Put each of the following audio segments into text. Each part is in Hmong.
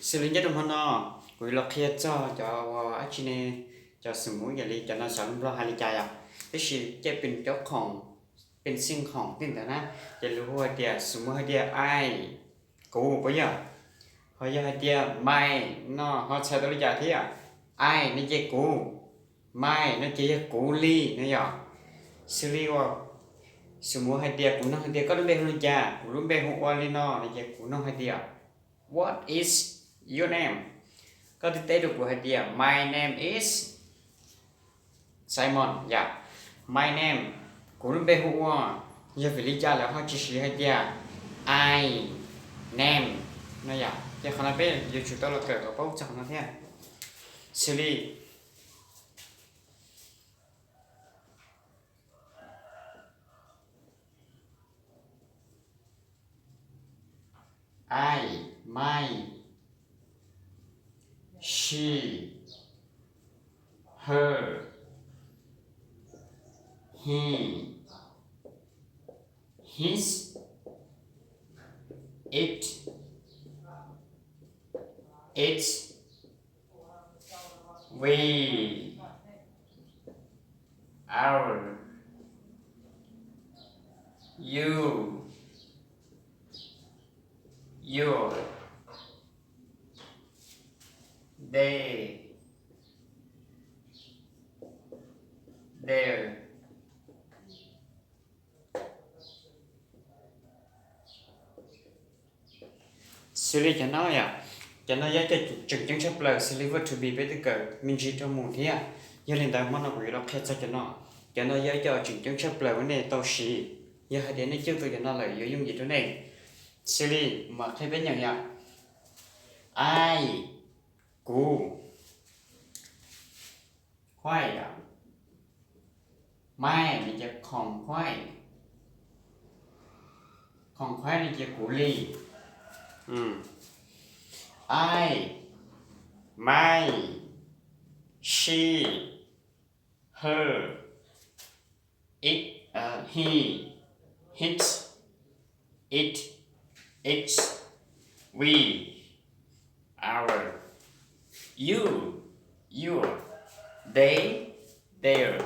Xws li nyob rau hmo no, kuv yuav los qhia txog cov uas dab tsi ne, cov xws mus yam li cov no xyov lus Nplog hais li cas yom, tab sis caij pes cov khoom, pes xij khoom tej ntawd na, ces lawv hu hais tias xws mus hais tias I, kuv puas yog? Ho yog hais tias my no ho txhais tau li cas thiab? I no ces kuv, my no ces yog kuv li no yom. Xws li uas xws mus hais tias kuv nug hais tias koj lub npe hu li cas, kuv lub npe hu ua li no no ces kuv nug hais tias what is your name? Koj twb teb rau kuv hais tias my name is Simon yom. My name, kuv lub npe hu ua, yog vim li cas lawv ho tsis siv hais tias I name no yom? Ces qhov no peb yuav tsum tau los kawm kom paub txog qhov no thiab. Xws li I, my, she, her, he, his, it, its, we, our, you, your, they, their. Xws li cov no yom, cov no yog cov tseem ceeb tshaj plaws xws li verb to be peb twb kawm me ntsis rau mus thiab. Yog li ntawd hmo no kuv yuav los qhia txog cov no. Cov no yog cov tseem ceeb tshaj plaws uas nej tau siv. Yog hais tias nej cwj tau cov no lawm yuav yooj yim rau nej. Xws li mam qhia peb nyeem yom. I, kuv, quiet yom. My no ces khoom quiet, khoom quiet no ces kuv li. I, my, she, her, it, he, his, it, its, we, our, you, your, they, their.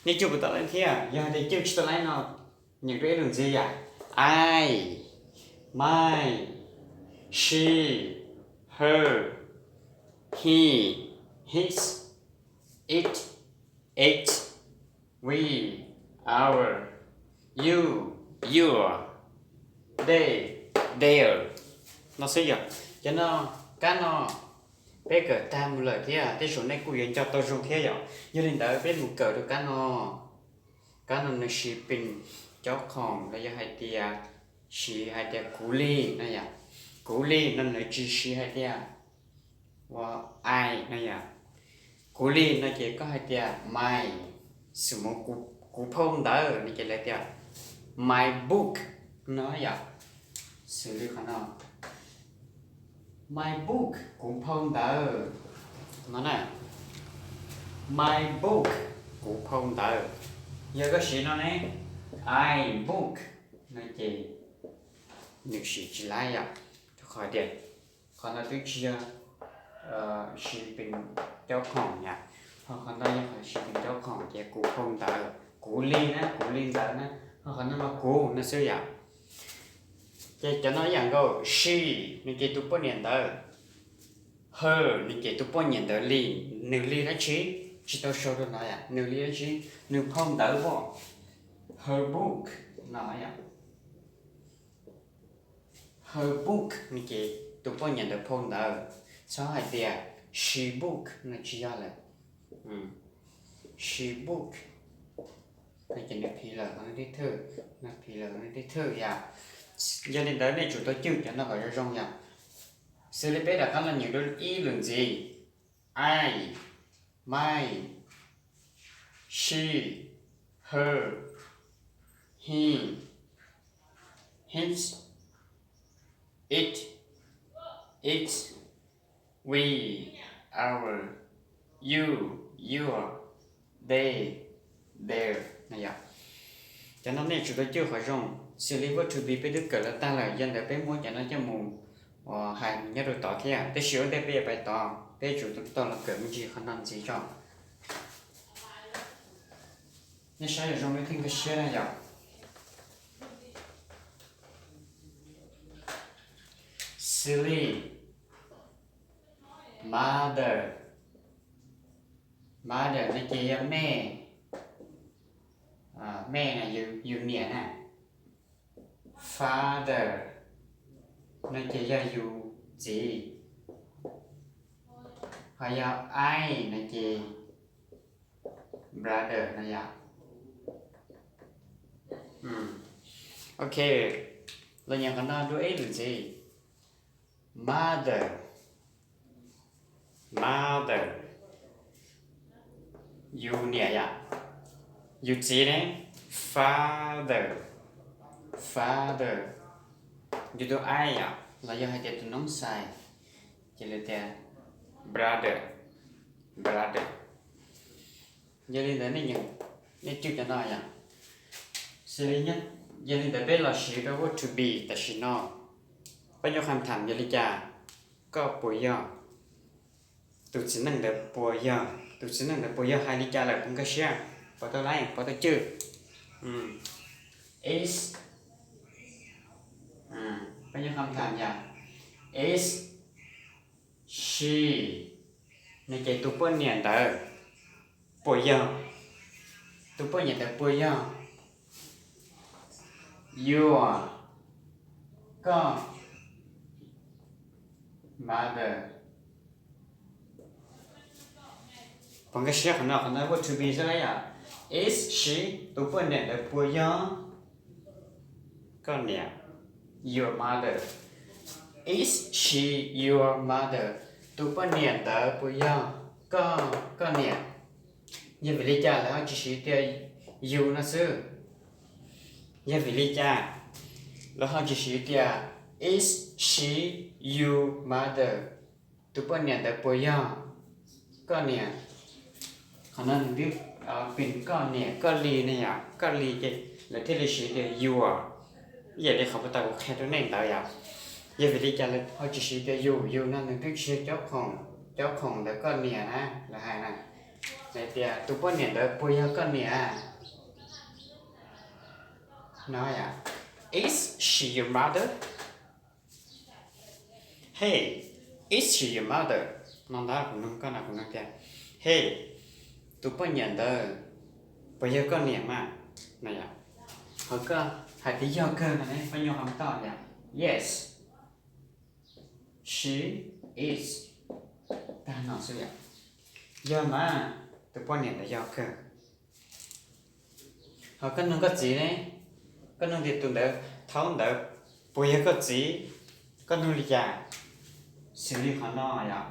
Nej cwj puas tau lawm thiab? Yog hais tias cwj tsis tau lawm no, nyeem rau ib lus ntxiv yom. I, my, she, her, he, his, it, its, we, our, you, your, they, their no xwb yom. Cov no, kab no peb kawm tag mus lawm thiab, tej zaum nej kuj yuav nco tau zoo thiab yom. Yog li ntawd peb mus kawm rau kab no. Kab no nws siv pes cov khoom los yog hais tias siv hais tias kuv li no yom. Kuv li no nws tsis siv hais tias ua I no yom. Kuv li no ces koj hais tias my, xws mus kuv phau ntawv no ces lawv tias my book no yom. Xws li qhov no, my book, kuv phau ntawv no na. My book, kuv phau ntawv. Yog koj siv no ne, I book no ces nws siv tsis laib yom, rau qhov tias qhov no twb tsis yog siv pes cov khoom yom, ho qhov no yog qhov siv pes cov khoom ces kuv phau ntawv, kuv li na, kuv li ntawd na, ho qhov no mas kuv no xwb yom. Ces cov no ib yam nkaus, she no ces tus poj niam ntawd, her no ces tus poj niam ntawd li, nws li dab tsi, tsis tau sau rau no yom, nws li dab tsi, nws phau ntawv pom, her book no yom. Her book no ces tus poj niam ntawd phau ntawv, txhob hais tias she book no tsis yog lawm. She book no ces nws phiv lawm qhov no tib thwj, nws phiv lawm qhov no tib thwj yom. Yog li ntawd nej tsum tau cwj cov no kom zoo zoo yom. Xws li peb rov qab los nyeem dua ib lwm ntxiv, I, my, she, her, he, his, it, its, we, our, you, your, they, their no yom. Cov no nej tsum tau cwj qhov zoo, xws li verb to be peb twb kawm los tag lawm, yog ntawd peb muab cov no coj mus ua hais nyob rau tod thiab, tab sis ua ntej peb yuav pais tod peb yuav tsum tau los kawm me ntsis qhov no ntxiv tso. Nej saib zoo zoo nej thiaj nkag siab na yom. Silly, mother, mother no ces yog mej, mej na, yus niam na. Father no ces yog yus txiv, ho yog I no ces brother no yom. Ok, los nyeem qhov no dua ib lwm ntxiv. Mother, mother, yus niam yom. Yus txiv ne, father, father. Yus tus I yom, los yog hais tias tus noob xais, ces lawv tias brother, brother. Yog li ntawd nej cwj cov no yom. Xws li, yog li ntawd peb los siv rau verb to be tam sim no. Pab nyuj qha tham yog li cas, koj puas yog, tus txiv neej ntawd puas yog, tus txiv neej ntawd puas yog hais li cas lawm puas nkag siab, puas tau laib puas tau cwj. Is, pab nyuj qha tham yog is she no ces tus poj niam ntawd puas yog, tus poj niam ntawd puas yog your, koj mother. Puas nkag siab qhov no, qhov no verb to be xwb na yom. Is she, tus poj niam ntawd puas yog koj niam, your mother. Is she your mother? Tus poj niam ntawd puas yog koj, koj niam? Yog vim li cas lawv ho tsis siv tias you no xwb? Yog vim li cas lawv ho tsis siv tias is she your mother? Tus poj niam ntawd puas yog koj niam? Qhov no nws twb pib koj niam koj li ne yom, koj li ces lawv thiaj li siv tias your, ib yam li qhov puag ta kuv qhia rau nej ntawd yom. Yog vim li cas lawv ho tsis siv tias you, you no nws twb tsis yog cov khoom, cov khoom ntawd koj niam na, lawv hais na. Lawv tias tus poj niam ntawd puas yog koj niam no yom. Is she your mother? Hey, is she your mother? No ntag kuv nug koj na, kuv nug tias, hey, tus poj niam ntawd puas yog koj niam mas? No yom. Ho koj hais tias yog kawg no ne, pab nyuj qha toj yom. Yes, she is. Tag no xwb yom. Yog mas, tus poj niam ntawd yog kawg. Ho koj nug koj txiv ne, koj nug tias tus ntawd, thaub ntawd puas yog koj txiv? Koj nug li cas? Xws li qhov no yom,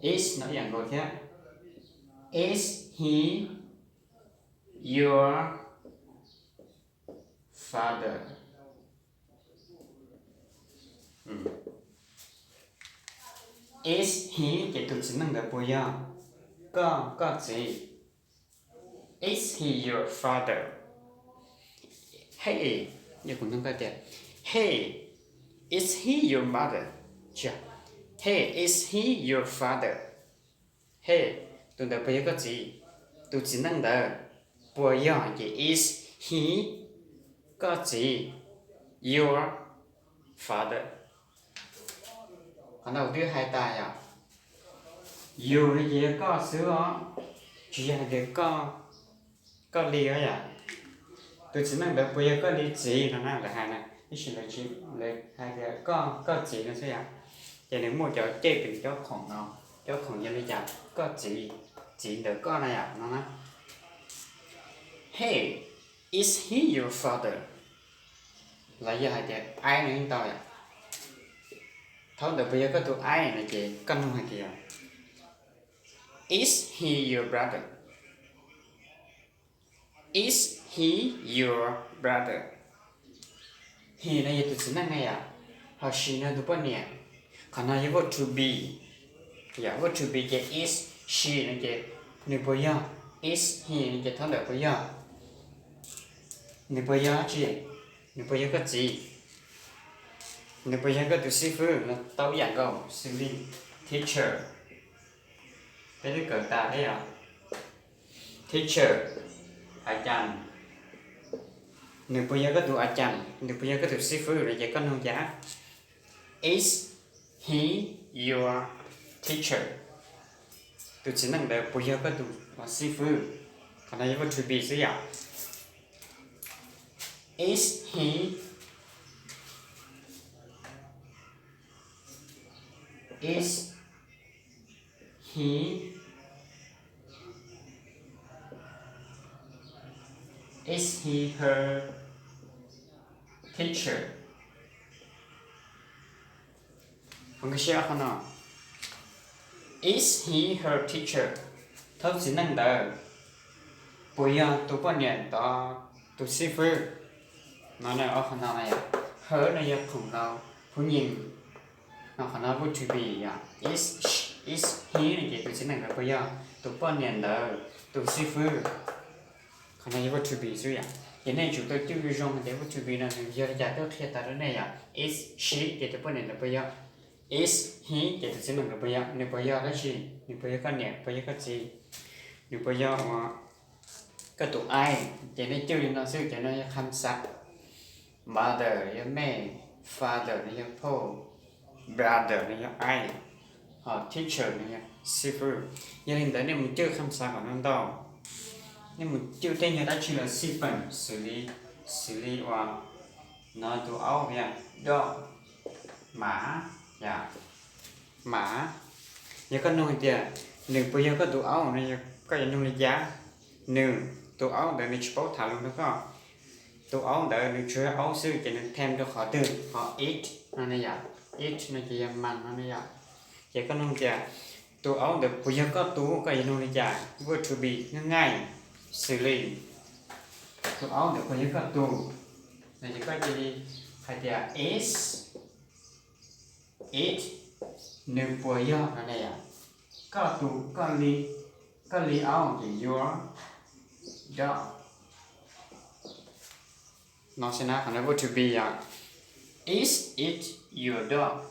is no ib yam nkaus thiab. Is he your father? Is he ces tus txiv neej ntawd puas yog koj, koj txiv? Is he your father? Hey, yog kuv nug koj tias, hey, is he your mother? Hey, is he your father? Hey, tus ntawd puas yog koj txiv? Tus txiv neej ntawd puas yog? Ces is he koj txiv, your father? Qhov no kuv twb hais tas yom. You no ces yog koj xwb os, tsis yog hais tias koj, koj li os yom. Tus txiv neej ntawd puas yog koj li txiv no na, lawv hais na, tab sis lawv hais tias koj, koj txiv no xwb yom. Ces nws muaj cov cej pem cov khoom no, cov khoom yog li cas, koj txiv, txiv ntawm koj na yom no na. Hey, is he your father? Los yog hais tias I no yeej tau yom. Thaub ntawd puas yog koj tus I no ces koj nug hais tias, is he your brother? Is he your brother? He no yog tus txiv neej na yom, ho she no tus poj niam. Qhov no yog verb to be, yog verb to be ces is she no ces nws puas yog, is he no ces thaub ntawd puas yog, nws puas yog dab tsi? Nws puas yog koj txiv? Nws puas yog koj tus xib fwb? Los tau ib yam nkaus, xws li teacher, peb twb kawm tas thiab yom. Teacher, a cas, nws puas yog koj tus a cas, nws puas yog koj tus xib fwb no ces koj nug cas? Is he your teacher? Tus txiv neej ntawd puas yog koj tus xib fwb? Qhov no yog verb to be xwb yom. Is he, is he, is he her teacher? Nkag siab qhov no, is he her teacher? Thaum txiv neej ntawd puas yog tus poj niam tod tus xib fwb? No qhov no yog, her no yog khoom laus, phub nyies. No qhov no verb to be yom, is, is he no ces tus txiv neej ntawd puas yog tus poj niam ntawd tus xib fwb? Qhov no yog verb to be xwb yom. Ces nej tsum tau cwj zoo hais tias verb to be no nws yog li cas, twb qhia tas rau nej yom. Is she ces tus poj niam ntawd puas yog? Is he ces tus txiv neej ntawd puas yog? Nws puas yog dab tsi? Nws puas yog koj niam, puas yog koj txiv? Nws puas yog koj tus aib? Ces nej cwj li no xwb, ces no yog kham xav. Mother yog me, father no yog phauj, brother no yog aib, ho teacher no yog xib fwb. Yog li ntawd nej mus cwj kham xav kom no ntau. Nej mus cwj tej nyuag dab tsi los xij peem xws li, xws li uas no tus aub yog dog, mab, yom, mab. Yog koj nug hais tias nws puas yog koj tus aub no, koj yuav nug li cas? Nws, tus aub ntawd nws tsis paub tham lus nrog koj. Tus aub ntawd nws tsuas yog aub xwb ces nws them rau qhov twg? Qhov it no ne yom. It no ces yog mas no ne yom. Ces koj nug tias tus aub ntawd puas yog koj tus, koj yuav nug li cas? Verb to be, nws nqaij, xws li tus aub ntawd puas yog koj tus no ces koj cia li hais tias is it, nws puas yog no ne yom, koj tus, koj li, koj li aub ces your dog. No xwb na, qhov no verb to be yom. Is it your dog?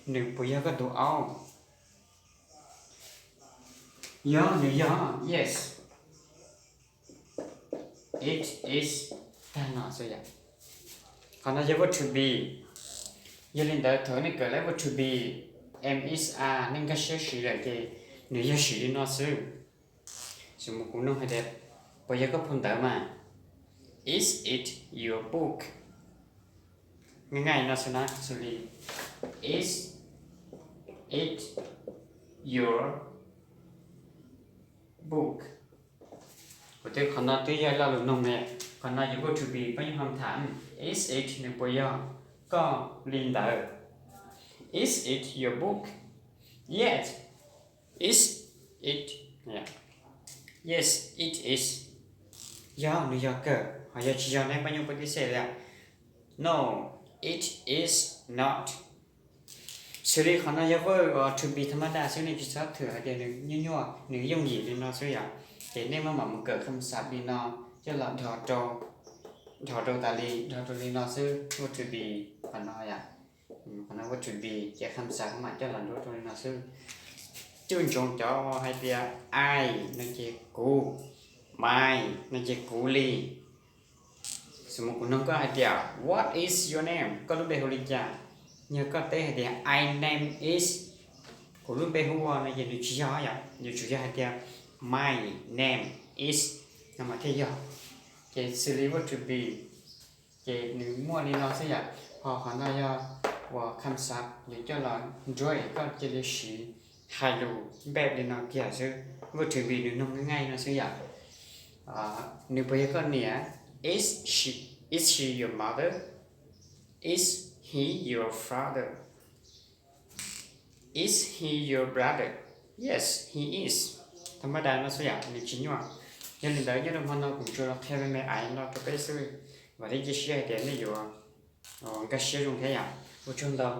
Nws puas yog koj tus aub? Yog, nws yog, yes. It is, tag no xwb yom. Qhov no yog verb to be. Yog li ntawd thaum nej kawm lawm verb to be, am, is, are, nej nkag siab siv lawm ces nws yog siv li no xwb. Xws mus kuv nug hais tias puas yog koj phau ntawv mas, is it your book? Nqaij no xwb na, xws li is it your book? Kuv twb, qhov no twb yog lo lus noog ne. Qhov no yog verb to be, peb yeej ho tham, is it nws puas yog koj li ntawd? Is it your book? Yes, is it, yes, it is. Yog, nws yog kawg. Ho yog tsis yog ne, peb nyuam peb tib xej li. No, it is not. Xws li qhov no yog verb to be tham ma da xwb, nej tsis txhob thwm hais tias nws nyuaj nyuaj, nws yooj yim li no xwb yom. Ces nej maj mam mus kawm kham xav li no coj los dhos rau, dhos rau tas li, dhos rau li no xwb, verb to be. Qhov no yom, qhov no verb to be ces kham xav maj mam coj los nruab rau li no xwb. Cwj ntsoov cov hais tias I no ces kuv, my no ces kuv li. Xws mus kuv nug koj hais tias what is your name, koj lub npe hu li cas? Yog koj teb hais tias I name is, kuv lub npe hu ua no ces nws tsis yog yom, yuav tsum yog hais tias my name is no mas thiaj yog. Ces xws li verb to be ces nws muaj li no xwb yom. Ho qhov no yog uas kham xav yuav coj los nruab es koj cia li siv hais lus npaj li no kiag xwb. Verb to be nws noog nqaij nqaij no xwb yom. Nws puas yog koj niam? Is she, is she your mother? Is he your father? Is he your brother? Yes, he is. Tham ma da no xwb yom, nws tsis nyuaj. Yog li ntawd nyob rau hmo no kuv tsuas los qhia me me aiv no rau peb xwb. Vam thiab cia siab hais tias nej yuav nkag siab zoo thiab yom. Ua tsaug ntau.